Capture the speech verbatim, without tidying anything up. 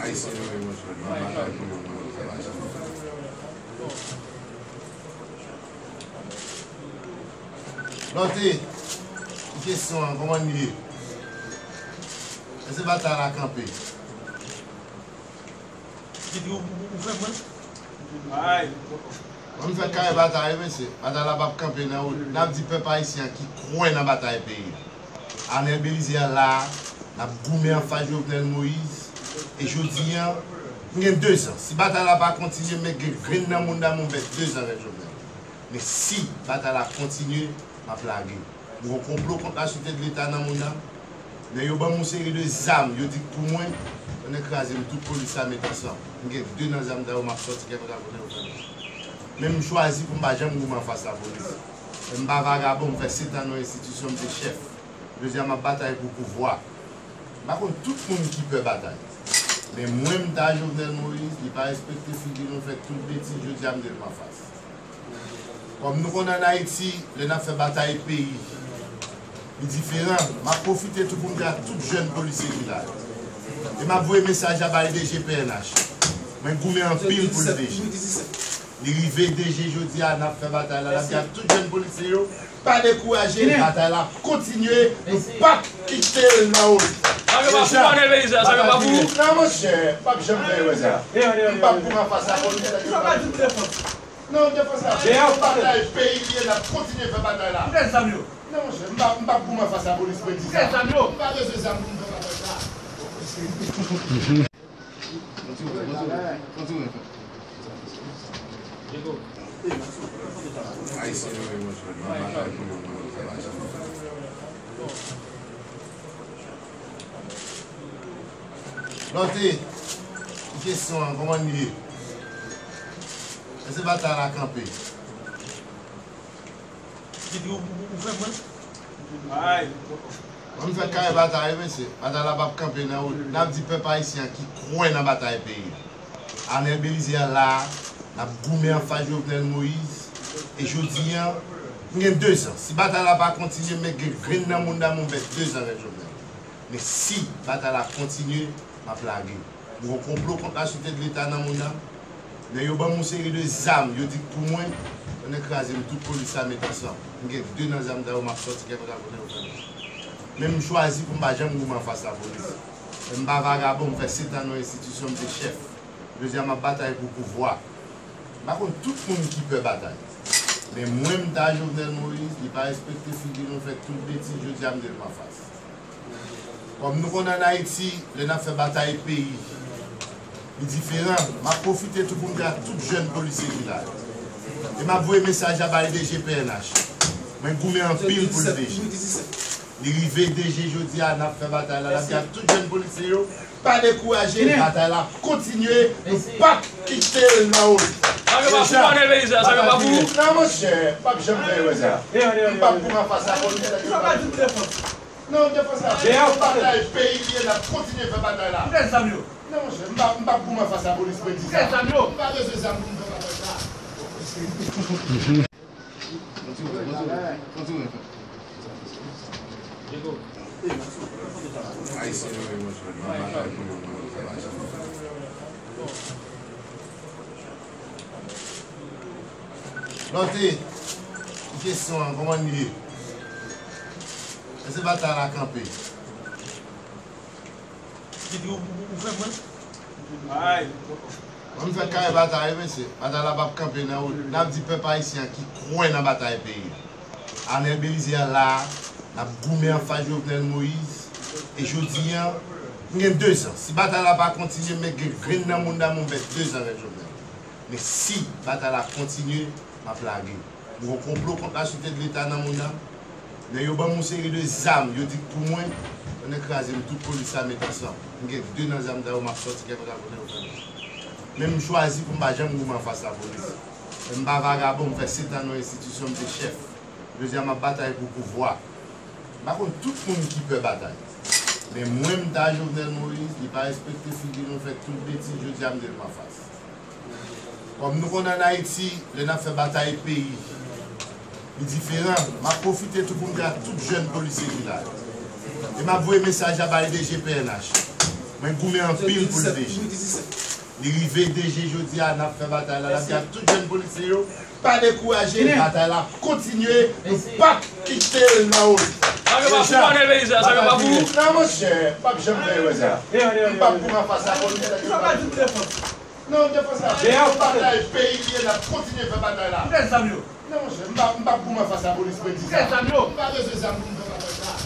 Ayisyen yo, yo, yo, yo, yo. Lòte, kesyon an, kòman l ye? Èske batay la kanpe? Ou, ou, ou fè mwen. Mwen m fè kare batay, mesye. Batay la p ap kanpe nan wout. N ap di pèp ayisyen an ki kwè nan batay peyi a. Arnel Bélizaire la, n ap goumen anfas Jovenel Moïse. E jodi a, m gen dezan. Si batay la pa kontinye, m gen grenn nan mouda m, m fè dezan avèk Jovenel. Men si batay la kontinye, m ap lage. M gen yon konplo kont la Sûreté de l'État nan mouda m. Lè yo ban m yon seri de zam, yo di k pou mwen, yo kraze m tout polis la met ansanm. M gen de nan zam sa yo, m ap sòti kèk lòt kote yo fè m. Men m chwazi pou m pa janm goumen anfas lapolis. Men m pa vagabon, m fè sèt an nan yon enstitisyon, m se chèf. Jodi a, m ap batay pou pouvwa. M pa konn tout moun ki pè batay. Men mwen, m ta Jovenel Moïse, li pa respekte figi nou, fè tout betiz, jodi a, m te l anfas. Kòm nou konnen ann Ayiti, lè n ap fè batay peyi, li diferan. M ap pwofite tou pou m di a tout jèn polisye ki la yo. E m ap voye mesaj la bay D G P N H. Mwen goumen anpil pou l D G. Li rive D G jodi a, n ap fè batay la, n ap di a tout jèn polisye yo, pa dekouraje, batay la ap kontinye, nou p ap kite l nan wout. Sa yo pa pou Arnel Bélizaire, sa yo pa pou ou. Non, monchè, m p ap janm fè erè sa. M p ap goumen anfas lapolis, sa yo pa pou. Non, defans la, se yon batay peyi li ye, n ap kontinye fè batay la. Kote zam yo? Non, monchè, m pa, m p ap goumen anfas lapolis, mwen di sa. Kote zam yo? M pa bezwen zam pou m fè batay sa. Ayisyen yo, yo, yo, yo. Lòte, kesyon an, kòman l ye? Èske batay la kanpe? Ou, ou, ou fè mwen. Mwen m fè kare batay, mesye. Batay la p ap kanpe nan wout. N ap di pèp ayisyen an ki kwè nan batay peyi a. Arnel Bélizaire la, n ap goumen anfas Jovenel Moïse. E jodi a, m gen dezan. Si batay la pa kontinye, m gen grenn nan mouda m, m fè dezan avèk Jovenel. Men si batay la kontinye, m ap lage. M gen yon konplo kont la Sûreté de l'État nan mouda m. Lè yo ban m yon seri de zam, yo di k pou mwen, yo kraze m tout polis la met ansanm. M gen de nan zam sa yo, m ap sòti kèk lòt kote yo fè m. Men m chwazi pou m pa janm goumen anfas lapolis. Men m pa vagabon, m fè sèt an nan yon enstitisyon, m se chèf. Jodi a, m ap batay pou pouvwa. M pa konn tout moun ki pè batay. Men mwen, m ta Jovenel Moïse, li pa respekte figi nou, fè tout betiz, jodi a, m te l anfas. Kòm nou konnen ann Ayiti, lè n ap fè batay peyi, li diferan. M ap pwofite tou pou m di a tout jèn polisye ki la yo. E m ap voye mesaj la bay D G P N H. Mwen goumen anpil pou l D G. Li rive D G jodi a, n ap fè batay la, n ap di a tout jèn polisye yo, pa dekouraje, batay la ap kontinye, nou p ap kite l nan wout. Sa yo pa pou Arnel Bélizaire, sa yo pa pou ou. Non, monchè, m p ap janm fè erè sa. M p ap goumen anfas lapolis. Non, defans la, se yon batay peyi li ye, n ap kontinye fè batay la. Kote zam yo? Non, monchè, m pa, m p ap goumen anfas lapolis, mwen di sa. Kote zam yo? M pa bezwen zam pou m fè batay sa. Ayisyen yo, yo, yo. Lòte, kesyon an, kòman l ye? Èske batay la kanpe? Ou, ou, ou fè mwen. Mwen m fè kare batay, mesye. Batay la p ap kanpe nan wout. N ap di pèp ayisyen an ki kwè nan batay peyi a. Arnel Bélizaire la, n ap goumen anfas Jovenel Moïse. E jodi a, m gen dezan. Si batay la pa kontinye, m gen grenn nan mouda m, m fè dezan avèk Jovenel. Men si batay la kontinye, m ap lage. M gen yon konplo kont la Sûreté de l'État nan mouda m. Lè yo ban m yon seri de zam, yo di k pou mwen, yo kraze m tout polis la met ansanm. M gen de nan zam sa yo, m ap sòti kèk lòt kote yo fè m. Men m chwazi pou m pa janm goumen anfas lapolis. Men m pa vagabon, m fè sèt an nan yon enstitisyon, m se chèf. Jodi a, m ap batay pou pouvwa. M pa konn tout moun ki pè batay. Men mwen, m ta Jovenel Moïse, li pa respekte figi nou, fè tout betiz, jodi a, m te l anfas. Kòm nou konnen ann Ayiti, lè n ap fè batay peyi, Li diferan. M ap pwofite tou pou m di a tout jèn polisye ki la. E m ap voye mesaj la bay D G P N H. Mwen goumen anpil pou l D G. Li rive D G jodi a, n ap fè batay la. N ap di a tout jèn polisye yo, pa dekouraje, batay la ap kontinye, nou p ap kite l nan wout. Sa yo pa pou mwen, Belize, sa yo pa pou ou. Non, monchè, m p ap janm fè erè sa. M p ap goumen anfas a polis. Non, defans la, se yon batay peyi li ye, n ap kontinye fè batay la. Kote zam yo? Non, monchè, m pa, m pa goumen anfas a polis, mwen di sa. Kote zam yo? M pa bezwen zam pou m fè batay sa.